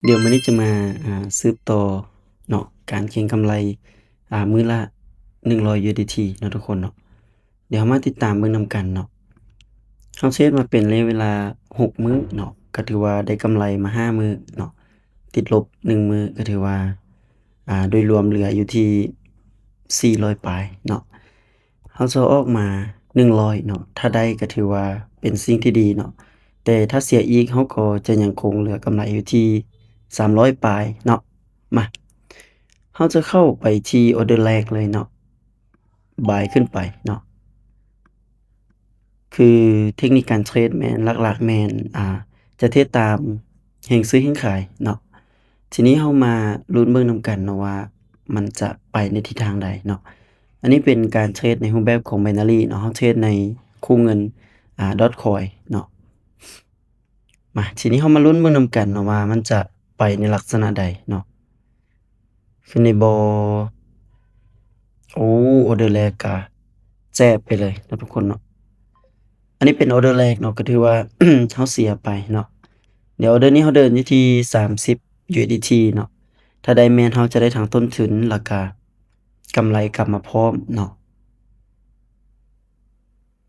ດຽວມື້ນີ້ຈະມາ ອ່າ ສືບຕໍ່ເນາະ ການເກັງກຳໄລ ອ່າ ມື້ລະໜຶ່ງຮ້ອຍ USDT ເນາະທຸກຄົນເນາະ. ດຽວເຮົາມາຕິດຕາມເບິ່ງນຳກັນເນາະ. ເຮົາເທຣດມາເປັນໄລຍະເວລາຫົກມື້ເນາະ ກໍຖືວ່າໄດ້ກຳໄລມາຫ້າມື້ເນາະ ຕິດລົບໜຶ່ງມື້ ກໍຖືວ່າ ອ່າ ໂດຍລວມເຫຼືອຢູ່ທີ່ສີ່ຮ້ອຍປາຍເນາະ. ເຮົາຈະອອກມາໜຶ່ງຮ້ອຍເນາະ ຖ້າໄດ້ກໍຖືວ່າເປັນສິ່ງທີ່ດີເນາະ ແຕ່ຖ້າເສຍອີກ ເຮົາກໍຈະຍັງຄົງເຫຼືອກຳໄລຢູ່ທີ່ສາມຮ້ອຍປາຍເນາະ. ມາ ເຮົາຈະເຂົ້າໄປທີ່ອໍເດີແລກເລີຍເນາະ ບາຍຂຶ້ນໄປເນາະ. ຄືເທັກນິກການເທຣດແມ່ນ ຫຼັກໆແມ່ນ ອ່າ ຈະເທຣດຕາມແຮງຊື້ແຮງຂາຍເນາະ. ທີນີ້ເຮົາມາລຸ້ນເບິ່ງນຳກັນເນາະວ່າ ມັນຈະໄປໃນທິດທາງໃດເນາະ. ອັນນີ້ເປັນການເທຣດໃນຮູບແບບຂອງ Binary ເນາະ, ເຮົາເທຣດໃນຄູ່ເງິນ ອ່າ Dogecoin ເນາະ. ມາ ທີນີ້ເຮົາມາລຸ້ນເບິ່ງນຳກັນເນາະວ່າ ມັນຈະໄປໃນລັກສະນະໃດເນາະ. ຂຶ້ນໄດ້ບໍ່? ໂອ້ ອໍເດີແລກກະແຈບໄປເລີຍເນາະທຸກຄົນເນາະ. ອັນນີ້ເປັນອໍເດີແລກເນາະ ກໍຖືວ່າ ເຮົາເສຍໄປເນາະ. ດຽວອໍເດີນີ້ເຮົາເດີນຢູ່ທີ່ສາມສິບ USDT ເນາະ. ຖ້າໄດ້ແມ່ນເຮົາຈະໄດ້ທັງຕົ້ນທຶນ ແລ້ວກະກຳໄລກັບມາພ້ອມເນາະ.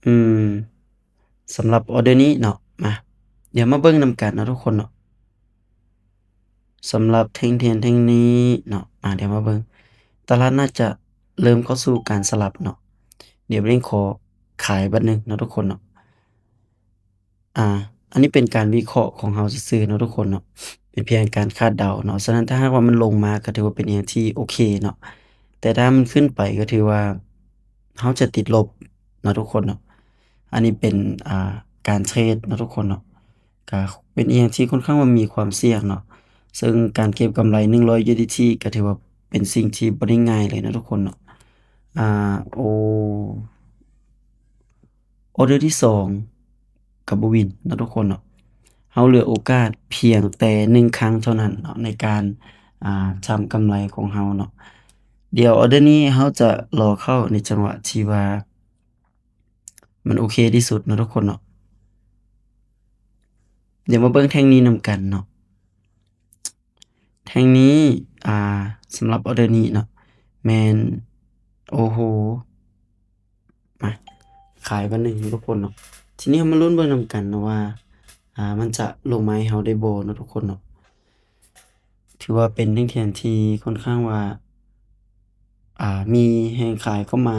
ອືມ ສຳລັບອໍເດີນີ້ເນາະ ມາ ດຽວມາເບິ່ງນຳກັນເນາະທຸກຄົນເນາະ. ສຳລັບແທ່ງທຽນແທ່ງນີ້ເນາະ ອາ ດຽວມາເບິ່ງ ຕະຫຼາດໜ້າຈະເລີ່ມເຂົ້າສູ່ການສະຫຼັບເນາະ. ດຽວເບັ້ງຂໍຂາຍບາດໜຶ່ງເນາະທຸກຄົນເນາະ. ອາ ອັນນີ້ເປັນການວິເຄາະຂອງເຮົາຊື່ໆເນາະທຸກຄົນເນາະ, ເປັນພຽງການຄາດເດົາເນາະ. ສະນັ້ນ ຖ້າຫາກວ່າມັນລົງມາ ກໍຖືວ່າເປັນອີ່ຫຍັງທີ່ໂອເຄເນາະ, ແຕ່ຖ້າມັນຂຶ້ນໄປ ກໍຖືວ່າເຮົາຈະຕິດລົບເນາະທຸກຄົນເນາະ. ອັນນີ້ເປັນ ອາ ການເທຣດເນາະທຸກຄົນເນາະ. ກະເປັນອີ່ຫຍັງທີ່ຄ່ອນຂ້າງວ່າມີຄວາມສ່ຽງເນາະ, ເຊິ່ງການເກັບກຳໄລໜຶ່ງຮ້ອຍ USDT ກະຖືວ່າເປັນສິ່ງທີ່ບໍ່ໄດ້ງ່າຍເລີຍເນາະທຸກຄົນເນາະ. ອາ ໂອ ອໍເດີທີສອງກະບໍ່ວິນເນາະທຸກຄົນເນາະ. ເຮົາເຫຼືອໂອກາດພຽງແຕ່ໜຶ່ງຄັ້ງເທົ່ານັ້ນເນາະ ໃນການ ອາ ທຳກຳໄລຂອງເຮົາເນາະ. ດຽວອໍເດີນີ້ເຮົາຈະລໍເຂົ້າໃນຈັງຫວະທີ່ວ່າ ມັນໂອເຄທີ່ສຸດເນາະທຸກຄົນເນາະ. ດຽວມາເບິ່ງແທ່ງນີ້ນຳກັນເນາະ. ແທ່ງນີ້ ອາ ສຳລັບອໍເດີນີ້ເນາະ ແມ່ນ ໂອ້ໂຫ ມາ ຂາຍບາດໜຶ່ງເນາະທຸກຄົນເນາະ. ທີນີ້ເຮົາມາລຸ້ນເບິ່ງນຳກັນເນາະວ່າ ອາ ມັນຈະລົງມາໃຫ້ເຮົາໄດ້ບໍ່ເນາະທຸກຄົນເນາະ. ຖືວ່າເປັນແທ່ງທຽນທີ່ຄ່ອນຂ້າງວ່າ ອາ ມີແຮງຂາຍເຂົ້າມາ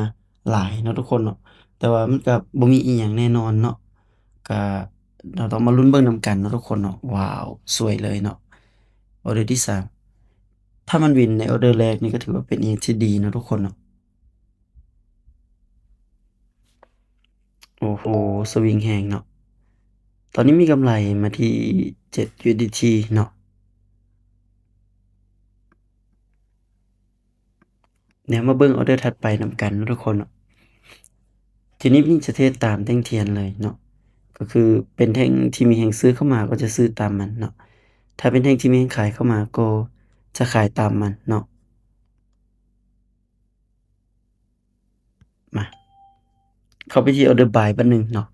ຫຼາຍເນາະທຸກຄົນເນາະ, ແຕ່ວ່າມັນກະບໍ່ມີອີ່ຫຍັງແນ່ນອນເນາະ. ກະເຮົາຕ້ອງມາລຸ້ນເບິ່ງນຳກັນເນາະທຸກຄົນເນາະ. ວ້າວ ສວຍເລີຍເນາະ ອໍເດີທີສາມ. ຖ້າມັນວິນໃນອໍເດີແລກນີ້ ກະຖືວ່າເປັນອີ່ຫຍັງທີ່ດີເນາະທຸກຄົນເນາະ. ໂອ້ໂຫ ສະວິງແຮງເນາະ. ຕອນນີ້ມີກຳໄລມາທີ່ເຈັດ USDT ເນາະ. ດຽວມາເບິ່ງອໍເດີຖັດໄປນຳກັນເນາະທຸກຄົນເນາະ. ທີນີ້ເພິ່ນຈະເທຣດຕາມແທ່ງທຽນເລີຍເນາະ, ກໍຄືເປັນແທ່ງທີ່ມີແຮງຊື້ເຂົ້າມາກໍຈະຊື້ຕາມມັນເນາະ, ຖ້າເປັນແທ່ງທີ່ມີແຮງຂາຍເຂົ້າມາກໍຈະຂາຍຕາມມັນເນາະ. ມາ ເຂົ້າໄປທີ່ອໍເດີບາຍບາດໜຶ່ງເນາະ.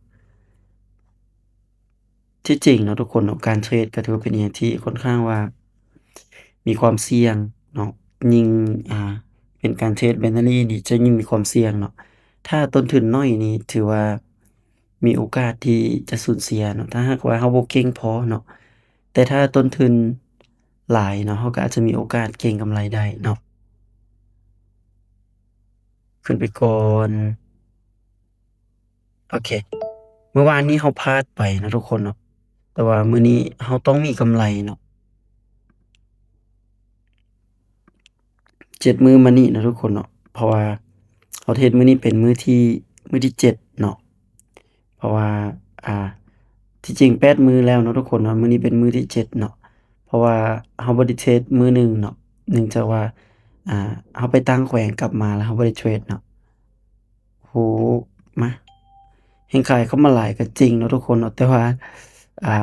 ທີ່ຈິງເນາະທຸກຄົນເນາະ ການເທຣດກໍຖືວ່າເປັນອີ່ຫຍັງທີ່ຄ່ອນຂ້າງວ່າມີຄວາມສ່ຽງເນາະ, ຍິ່ງ ອາ ເປັນການເທຣດໄບນາຣີນີ້ຈະຍິ່ງມີຄວາມສ່ຽງເນາະ. ຖ້າຕົ້ນທຶນໜ້ອຍນີ້ຖືວ່າ ມີໂອກາດທີ່ຈະສູນເສຍເນາະ ຖ້າຫາກວ່າເຮົາບໍ່ເກັ່ງພໍເນາະ, ແຕ່ຖ້າຕົ້ນທຶນຫຼາຍເນາະ ເຮົາກໍອາດຈະມີໂອກາດເກັງກຳໄລໄດ້ເນາະ. ຂຶ້ນໄປກ່ອນ. ໂອເຄ ມື້ວານນີ້ເຮົາພາດໄປເນາະທຸກຄົນເນາະ, ແຕ່ວ່າມື້ນີ້ເຮົາຕ້ອງມີກຳໄລເນາະ. ເຈັດມື້ມານີ້ເນາະທຸກຄົນເນາະ, ເພາະວ່າເຮົາເທດມື້ນີ້ເປັນມື້ທີ ມື້ທີເຈັດເນາະ. ເພາະວ່າ ອ່າ ທີ່ຈິງແປດມື້ແລ້ວເນາະທຸກຄົນເນາະ, ມື້ນີ້ເປັນມື້ທີເຈັດເນາະ. ເພາະວ່າເຮົາບໍ່ໄດ້ເທດມື້ໜຶ່ງເນາະ, ເນື່ອງຈາກວ່າ ອ່າ ເຮົາໄປຕ່າງແຂວງກັບມາແລ້ວເຮົາບໍ່ໄດ້ເທດເນາະ. ໂຫ ມາ ແຮງຂາຍເຂົ້າມາຫຼາຍກໍຈິງເນາະທຸກຄົນເນາະ, ແຕ່ວ່າ ອ່າ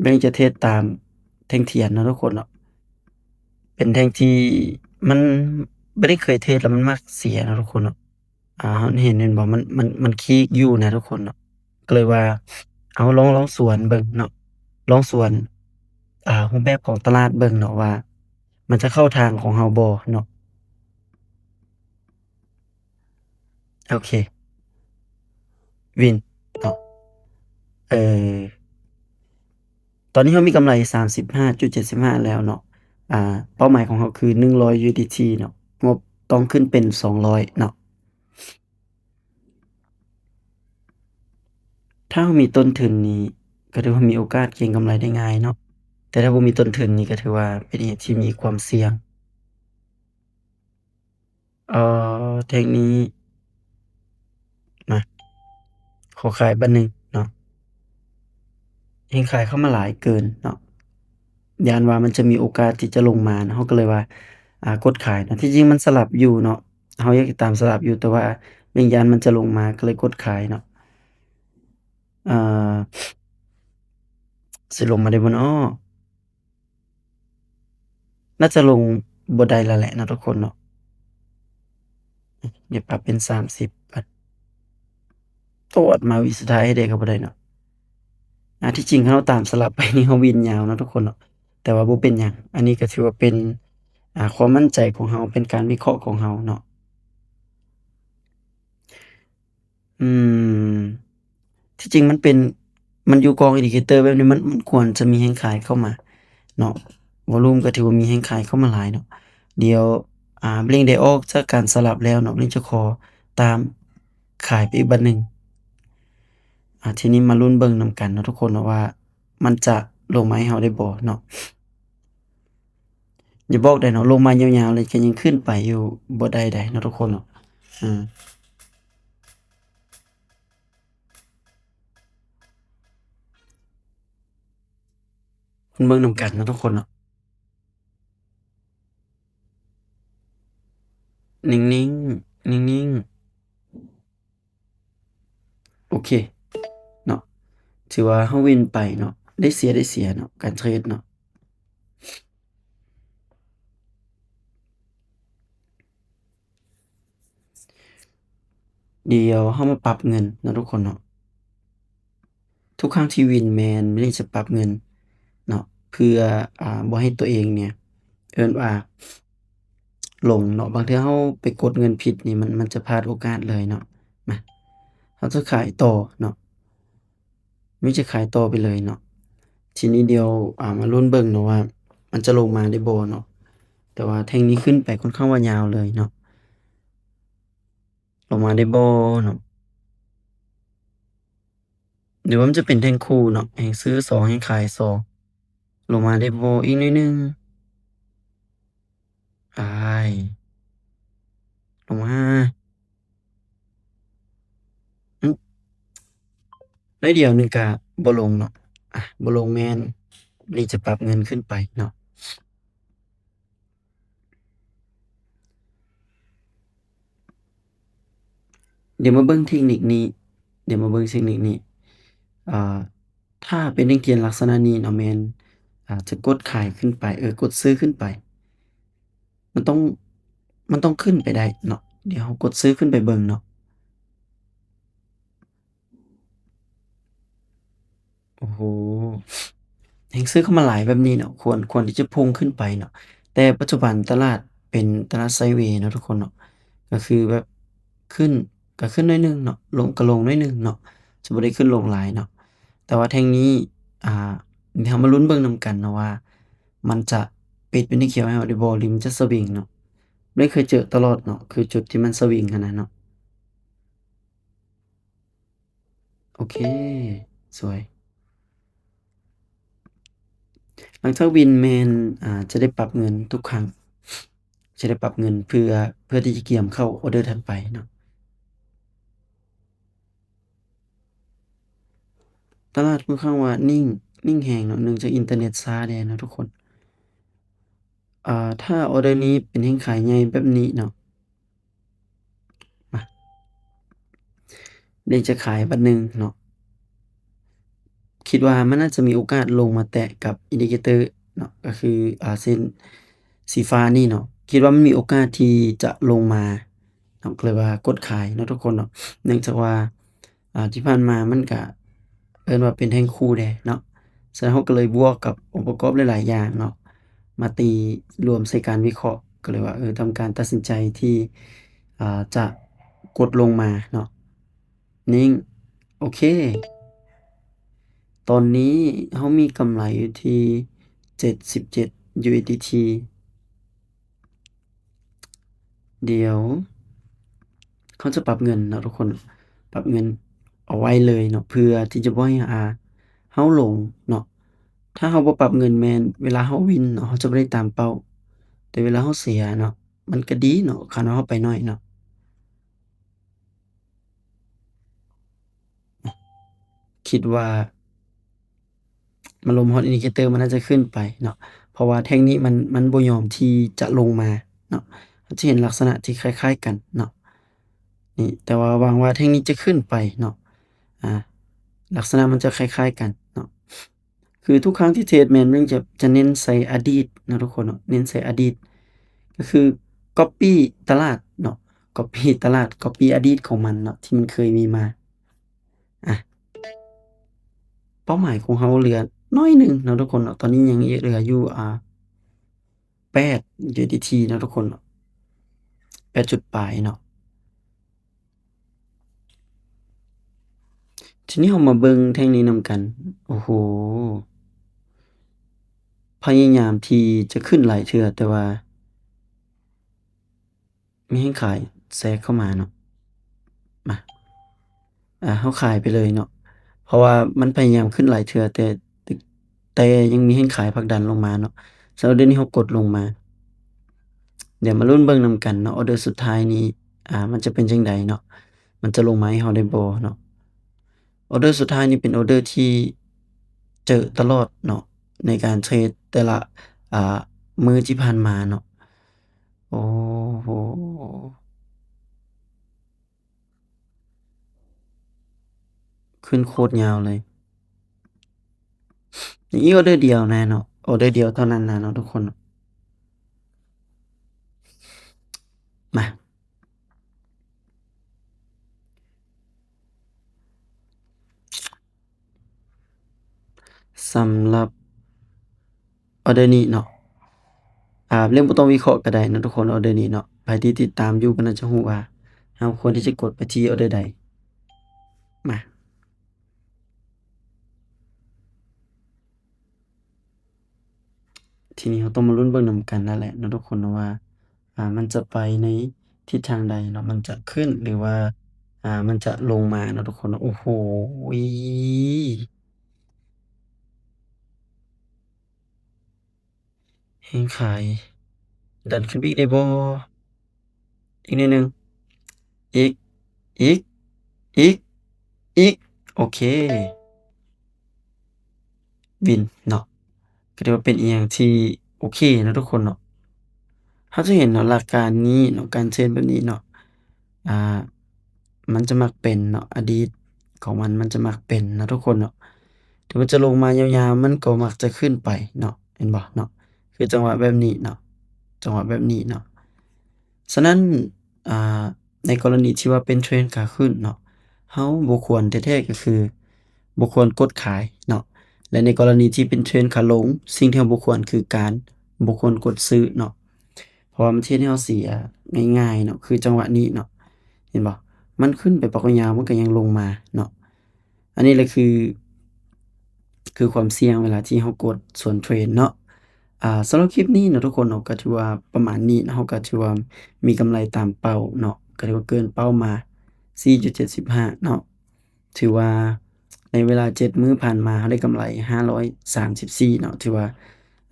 ແບງຈະເທດຕາມແທ່ງທຽນເນາະທຸກຄົນເນາະ. ເປັນແທ່ງທີ່ມັນບໍ່ໄດ້ເຄີຍເທດແລ້ວມັນມັກເສຍເນາະທຸກຄົນເນາະ. ອ່າ ເຮົາເຫັນແມ່ນບໍ່ ມັນ ມັນ ມັນຄີກຢູ່ນະທຸກຄົນເນາະ, ກໍເລີຍວ່າເອົາ ລອງ ລອງສວນເບິ່ງເນາະ, ລອງສວນ ອ່າ ຮູບແບບຂອງຕະຫຼາດເບິ່ງເນາະ ວ່າມັນຈະເຂົ້າທາງຂອງເຮົາບໍ່ເນາະ. ໂອເຄ ວິນເນາະ ເອີ ຕອນນີ້ເຮົາມີກຳໄລສາມສິບຫ້າຈຸດເຈັດສິບຫ້າແລ້ວເນາະ. ອ່າ ເປົ້າໝາຍຂອງເຮົາຄືໜຶ່ງຮ້ອຍ USDT ເນາະ, ງົບຕ້ອງຂຶ້ນເປັນສອງຮ້ອຍເນາະ. ຖ້າເຮົາມີຕົ້ນທຶນນີ້ ກໍຖືວ່າມີໂອກາດເກັງກຳໄລໄດ້ງ່າຍເນາະ, ແຕ່ຖ້າບໍ່ມີຕົ້ນທຶນນີ້ ກໍຖືວ່າເປັນເຫດທີ່ມີຄວາມສ່ຽງ. ເອີ ແທ່ງນີ້ ມາ ຂໍຂາຍບາດໜຶ່ງເນາະ. ແຮງຂາຍເຂົ້າມາຫຼາຍເກີນເນາະ, ຢ້ານວ່າມັນຈະມີໂອກາດທີ່ຈະລົງມາເນາະ, ເຮົາກໍເລີຍວ່າ ອ່າ ກົດຂາຍເນາະ. ທີ່ຈິງມັນສະຫຼັບຢູ່ເນາະ, ເຮົາຢາກຕາມສະຫຼັບຢູ່ ແຕ່ວ່າເບິ່ງຢ້ານມັນຈະລົງມາ ກໍເລີຍກົດຂາຍເນາະ. ເອີ ຊິລົງມາໄດ້ບໍ່ເນາະ? ໜ້າຈະລົງບໍ່ໄດ້ແລ້ວແຫຼະເນາະທຸກຄົນເນາະ. ດຽວປັບເປັນສາມສິບ ຕອດມາວິສຸດທ້າຍໃຫ້ໄດ້ກໍບໍ່ໄດ້ເນາະ. ອ່າ ທີ່ຈິງຄັນເຮົາຕາມສະຫຼັບໄປນີ້ ເຮົາວິນຍາວເນາະທຸກຄົນເນາະ, ແຕ່ວ່າບໍ່ເປັນຫຍັງ. ອັນນີ້ກໍຖືວ່າເປັນ ອ່າ ຄວາມໝັ້ນໃຈຂອງເຮົາ, ເປັນການວິເຄາະຂອງເຮົາເນາະ. ອືມ ທີ່ຈິງມັນເປັນ ມັນຢູ່ກອງອິນດິເຄເຕີແບບນີ້ ມັນ ມັນຄວນຈະມີແຮງຂາຍເຂົ້າມາເນາະ, ວອລຸ່ມກໍຖືວ່າມີແຮງຂາຍເຂົ້າມາຫຼາຍເນາະ. ດຽວ ອ່າ ບລິງໄດ້ອອກຈາກການສະຫຼັບແລ້ວເນາະ, ບລິງຈະຂໍຕາມຂາຍໄປອີກບາດໜຶ່ງ. ອ່າ ທີນີ້ມາລຸ້ນເບິ່ງນຳກັນເນາະທຸກຄົນເນາະ ວ່າມັນຈະລົງມາໃຫ້ເຮົາໄດ້ບໍ່ເນາະ. ຢ່າບອກໄດ້ເນາະ, ລົງມາຍາວໆເລີຍ ກໍຍັງຂຶ້ນໄປຢູ່ບໍ່ໄດ້ໃດເນາະທຸກຄົນເນາະ. ອືມ ເບິ່ງນຳກັນເນາະທຸກຄົນເນາະ. ນິ່ງໆ ນິ່ງໆ. ໂອເຄເນາະ, ຖືວ່າເຮົາວິນໄປເນາະ, ໄດ້ເສຍ ໄດ້ເສຍເນາະ, ການເທຣດເນາະ. ດຽວເຮົາມາປັບເງິນເນາະທຸກຄົນເນາະ. ທຸກຄັ້ງທີ່ວິນແມ່ນ ບລິງຈະປັບເງິນເນາະ ເພື່ອ ອ່າ ບໍ່ໃຫ້ຕົວເອງເນຍ ເອີ້ນວ່າຫຼົງເນາະ. ບາງເທື່ອເຮົາໄປກົດເງິນຜິດນີ້ ມັນ ມັນຈະພາດໂອກາດເລີຍເນາະ. ມາ ເຮົາຈະຂາຍຕໍ່ເນາະ, ມີຈະຂາຍຕໍ່ໄປເລີຍເນາະ. ທີນີ້ດຽວ ອ່າ ມາລຸ້ນເບິ່ງເນາະວ່າມັນຈະລົງມາໄດ້ບໍ່ເນາະ, ແຕ່ວ່າແທ່ງນີ້ຂຶ້ນໄປຄ່ອນຂ້າງວ່າຍາວເລີຍເນາະ. ລົງມາໄດ້ບໍ່ເນາະ? ຫຼືວ່າມັນຈະເປັນແທ່ງຄູ່ເນາະ, ແຮງຊື້ສອງ ແຮງຂາຍສອງ, ລົງມາໄດ້ບໍ່? ອີກໜ້ອຍໜຶ່ງ. ອ້າຍ ລົງມາ. ອື ໜ້ອຍດຽວໜຶ່ງກະບໍ່ລົງເນາະ. ອ່ະ ບໍ່ລົງແມ່ນ ນີ້ຈະປັບເງິນຂຶ້ນໄປເນາະ. ດຽວມາເບິ່ງເທັກນິກນີ້, ດຽວມາເບິ່ງເທັກນິກນີ້. ອ່າ ຖ້າເປັນແທ່ງທຽນລັກສະນະນີ້ເນາະ ແມ່ນ ອ່າ ຈະກົດຂາຍຂຶ້ນໄປ, ເອີ ກົດຊື້ຂຶ້ນໄປ. ມັນຕ້ອງ ມັນຕ້ອງຂຶ້ນໄປໄດ້ເນາະ. ດຽວເຮົາກົດຊື້ຂຶ້ນໄປເບິ່ງເນາະ. ໂອ້ໂຫ ແຮງຊື້ເຂົ້າມາຫຼາຍແບບນີ້ເນາະ, ຄວນ ຄວນທີ່ຈະພຸ່ງຂຶ້ນໄປເນາະ. ແຕ່ປັດຈຸບັນຕະຫຼາດເປັນຕະຫຼາດໄຊເວເນາະທຸກຄົນເນາະ, ກໍຄືແບບຂຶ້ນກໍຂຶ້ນໜ້ອຍໜຶ່ງເນາະ, ລົງກໍລົງໜ້ອຍໜຶ່ງເນາະ, ຈະບໍ່ໄດ້ຂຶ້ນລົງຫຼາຍເນາະ. ແຕ່ວ່າແທ່ງນີ້ ອ່າ ດຽວເຮົາມາລຸ້ນເບິ່ງນຳກັນເນາະວ່າ ມັນຈະປິດເປັນແທ່ງຂຽວໃຫ້ເຮົາໄດ້ບໍ່ ຫຼືມັນຈະສະວິງເນາະ. ໄດ້ເຄີຍເຈີຕະຫຼອດເນາະ, ຄືຈຸດທີ່ມັນສະວິງຫັ້ນນະເນາະ. ໂອເຄ ສວຍ. ຫຼັງຈາກວິນແມ່ນ ອ່າ ຈະໄດ້ປັບເງິນທຸກຄັ້ງ, ຈະໄດ້ປັບເງິນເພື່ອ ເພື່ອທີ່ຈະກຽມເຂົ້າອໍເດີຖັດໄປເນາະ. ຕະຫຼາດຄ່ອນຂ້າງວ່ານິ່ງ ນິ່ງແຮງເນາະ, ເນື່ອງຈາກອິນເຕີເນັດຊ້າແດ່ເນາະທຸກຄົນ. ອ່າ ຖ້າອໍເດີນີ້ເປັນແຮງຂາຍໃຫຍ່ແບບນີ້ເນາະ, ມາ ເດ ຈະຂາຍບາດໜຶ່ງເນາະ. ຄິດວ່າມັນໜ້າຈະມີໂອກາດລົງມາແຕະກັບອິນດິເຄເຕີເນາະ, ກໍຄື ອ່າ ເສັ້ນສີຟ້ານີ້ເນາະ. ຄິດວ່າມັນມີໂອກາດທີ່ຈະລົງມາເນາະ, ກໍເລີຍວ່າກົດຂາຍເນາະທຸກຄົນເນາະ. ເນື່ອງຈາກວ່າ ອ່າ ທີ່ຜ່ານມາມັນກະເອີ້ນວ່າເປັນແທ່ງຄູ່ແດ່ເນາະ, ສະນັ້ນເຮົາກໍເລີຍບວກກັບອົງປະກອບຫຼາຍໆຢ່າງເນາະ ມາຕີລວມໃສ່ການວິເຄາະ ກໍເລີຍວ່າ ເອີ ທຳການຕັດສິນໃຈທີ່ ອ່າ ຈະກົດລົງມາເນາະ ນີ້ ໂອເຄ ຕອນນີ້ເຮົາມີກຳໄລຢູ່ທີ່ເຈັດສິບເຈັດ USDT ດຽວເຮົາຈະປັບເງິນເນາະທຸກຄົນ ປັບເງິນເອົາໄວ້ເລີຍເນາະ ເພື່ອທີ່ຈະບໍ່ໃຫ້ ອ່າ ເຮົາຫຼົງເນາະ ຖ້າເຮົາບໍ່ປັບເງິນແມ່ນເວລາເຮົາວິນເນາະ ເຮົາຈະບໍ່ໄດ້ຕາມເປົ້າ ແຕ່ເວລາເຮົາເສຍເນາະ ມັນກະດີເນາະ ຄັນວ່າເຮົາໄປໜ້ອຍເນາະ ຄິດວ່າມາລົມຮອດອິນດິເຄເຕີ ມັນໜ້າຈະຂຶ້ນໄປເນາະ ເພາະວ່າແທ່ງນີ້ມັນ ມັນບໍ່ຍອມທີ່ຈະລົງມາເນາະ ເຮົາຈະເຫັນລັກສະນະທີ່ຄ້າຍໆກັນເນາະ ນີ້ ແຕ່ວ່າຫວັງວ່າແທ່ງນີ້ຈະຂຶ້ນໄປເນາະ ອ່າ ລັກສະນະມັນຈະຄ້າຍໆກັນເນາະ ຄືທຸກຄັ້ງທີ່ເທຣດແມ່ນມັນຈະ ຈະເນັ້ນໃສ່ອະດີດເນາະທຸກຄົນເນາະ ເນັ້ນໃສ່ອະດີດ ກໍຄືກັອບປີ້ຕະຫຼາດເນາະ ກັອບປີ້ຕະຫຼາດ ກັອບປີ້ອະດີດຂອງມັນເນາະ ທີ່ມັນເຄີຍມີມາ ອ່ະ ເປົ້າໝາຍຂອງເຮົາເຫຼືອໜ້ອຍໜຶ່ງເນາະທຸກຄົນເນາະ ຕອນນີ້ຍັງເຫຼືອຢູ່ ອ່າ ແປດ USDT ເນາະທຸກຄົນເນາະ ແປດຈຸດປາຍເນາະ ທີນີ້ເຮົາມາເບິ່ງແທ່ງນີ້ນຳກັນ ໂອ້ໂຫ ພະຍາຍາມທີ່ຈະຂຶ້ນຫຼາຍເທື່ອ ແຕ່ວ່າມີແຮງຂາຍແຊກເຂົ້າມາເນາະ ມາ ອ່າ ເຮົາຂາຍໄປເລີຍເນາະ ເພາະວ່າມັນພະຍາຍາມຂຶ້ນຫຼາຍເທື່ອ ແຕ່ ແຕ່ຍັງມີແຮງຂາຍຜັກດັນລົງມາເນາະ ສຳລັບດຽວນີ້ເຮົາກົດລົງມາ ດຽວມາລຸ້ນເບິ່ງນຳກັນເນາະ ອອເດີສຸດທ້າຍນີ້ ອ່າ ມັນຈະເປັນຈັ່ງໃດເນາະ ມັນຈະລົງມາໃຫ້ເຮົາໄດ້ບໍ່ເນາະ ອອເດີສຸດທ້າຍນີ້ເປັນອອເດີທີ່ເຈີຕະຫຼອດເນາະ ໃນການເທຣດແຕ່ລະ ອ່າ ມື້ທີ່ຜ່ານມາເນາະ ໂອ້ໂຫ ຂຶ້ນໂຄດຍາວເລີຍ ນີ້ອີກອອເດີດຽວນະເນາະ ອອເດີດຽວເທົ່ານັ້ນນະເນາະທຸກຄົນ ມາ ສຳລັບ ອອເດີນີ້ເນາະ ອ່າ ເລື່ອງບໍ່ຕ້ອງວິເຄາະກໍໄດ້ເນາະທຸກຄົນ ອອເດີນີ້ເນາະ ໃຜທີ່ຕິດຕາມຢູ່ກໍໜ້າຈະຮູ້ວ່າ ເຮົາຄວນທີ່ຈະກົດໄປທີ່ອອເດີໃດ ມາ ທີນີ້ເຮົາຕ້ອງມາລຸ້ນເບິ່ງນຳກັນນັ້ນແຫຼະເນາະທຸກຄົນເນາະວ່າ ອ່າ ມັນຈະໄປໃນທິດທາງໃດເນາະ ມັນຈະຂຶ້ນ ຫຼືວ່າ ອ່າ ມັນຈະລົງມາເນາະທຸກຄົນເນາະ ໂອ້ໂຫ ແຮງຂາຍ ດັນຂຶ້ນໄປອີກໄດ້ບໍ່? ອີກໜ້ອຍໜຶ່ງ ອີກ ອີກ ອີກ ອີກ ໂອເຄ ວິນເນາະ ກໍຖືວ່າເປັນອີ່ຫຍັງທີ່ໂອເຄເນາະທຸກຄົນເນາະ ເຮົາຈະເຫັນເນາະ ຫຼັກການນີ້ເນາະ ການເທຣດແບບນີ້ເນາະ ອ່າ ມັນຈະມັກເປັນເນາະ ອະດີດຂອງມັນ ມັນຈະມັກເປັນເນາະທຸກຄົນເນາະ ຖືວ່າຈະລົງມາຍາວໆ ມັນກໍມັກຈະຂຶ້ນໄປເນາະ ເຫັນບໍ່ເນາະ ຄືຈັງຫວະແບບນີ້ເນາະ ຈັງຫວະແບບນີ້ເນາະ ສະນັ້ນ ອ່າ ໃນກໍລະນີທີ່ວ່າເປັນເທຣນຂາຂຶ້ນເນາະ ເຮົາບໍ່ຄວນແທ້ໆ ກໍຄືບໍ່ຄວນກົດຂາຍເນາະ ແລະ ໃນກໍລະນີທີ່ເປັນເທຣນຂາລົງ ສິ່ງທີ່ເຮົາບໍ່ຄວນຄືການບໍ່ຄວນກົດຊື້ເນາະ ເພາະວ່າມັນຊິເຮັດໃຫ້ເຮົາເສຍງ່າຍໆເນາະ ຄືຈັງຫວະນີ້ເນາະ ເຫັນບໍ່ ມັນຂຶ້ນໄປປາກກະຍາວ ມັນກໍຍັງລົງມາເນາະ ອັນນີ້ແຫຼະຄື ຄືຄວາມສ່ຽງເວລາທີ່ເຮົາກົດສວນເທຣນເນາະ ອ່າ ສຳລັບຄລິບນີ້ເນາະທຸກຄົນເນາະ ກໍຖືວ່າປະມານນີ້ເນາະ ເຮົາກໍຖືວ່າມີກຳໄລຕາມເປົ້າເນາະ ກໍຖືວ່າເກີນເປົ້າມາສີ່ຈຸດເຈັດສິບຫ້າເນາະ ຖືວ່າໃນເວລາເຈັດມື້ຜ່ານມາ ເຮົາໄດ້ກຳໄລຫ້າຮ້ອຍສາມສິບສີ່ເນາະ ຖືວ່າ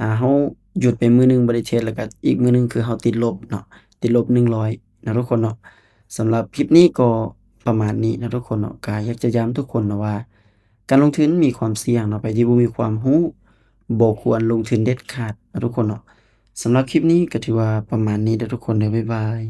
ອ່າ ເຮົາຢຸດໄປມື້ໜຶ່ງບໍ່ໄດ້ເທຣດ ແລ້ວກໍອີກມື້ໜຶ່ງຄືເຮົາຕິດລົບເນາະ ຕິດລົບໜຶ່ງຮ້ອຍເນາະທຸກຄົນເນາະ ສຳລັບຄລິບນີ້ກໍປະມານນີ້ເນາະທຸກຄົນເນາະ ກໍຢາກຈະຢ້ຳທຸກຄົນເນາະວ່າ ການລົງທຶນມີຄວາມສ່ຽງເນາະ ໃຜທີ່ບໍ່ມີຄວາມຮູ້ ບໍ່ຄວນລົງທຶນເດັດຂາດເນາະທຸກຄົນເນາະ ສຳລັບຄລິບນີ້ກໍຖືວ່າປະມານນີ້ເດີທຸກຄົນເດີ ບາຍບາຍ.